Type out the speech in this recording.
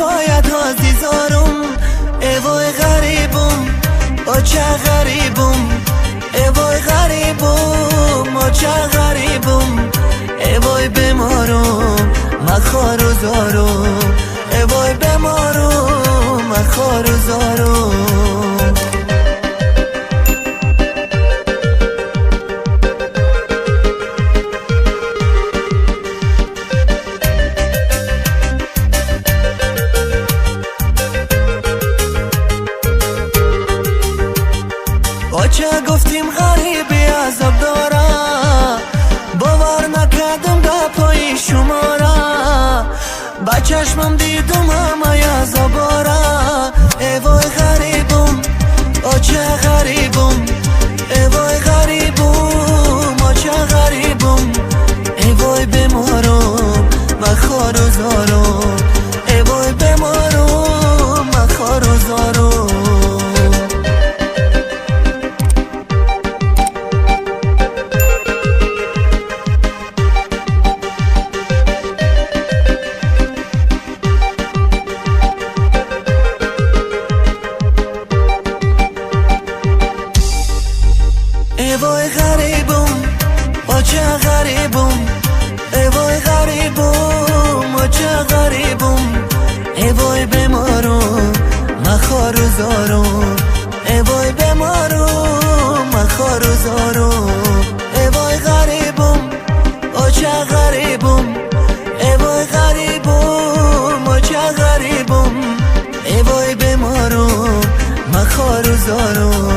پایت عزیزارم. ای وای غریبم، آچه غریبم، ای وای غریبم، آچه غریبم، ای وای بیمارم، من خار و زارم، ای وای بیمارم، من خار و زارم. آچه گفتیم غریبی عذاب داره، باور نکردم گپای شما را، با چشمم دیدم همه عذابا را. ای وای غریبم، آچه غریبم، ای وای غریبم، آچه غریبم، ای وای بیمارم، من خار و زارم، ای وای بیمارم، من خار و زارم. ای وای غریبم، آچه غریبم، ای وای غریبم، آچه غریبم، ای وای بیمارم، من خار و زارم، ای وای بیمارم، من خار و زارم، ای وای غریبم، آچه غریبم، ای وای غریبم، آچه غریبم، ای وای بیمارم، من خار و زارم.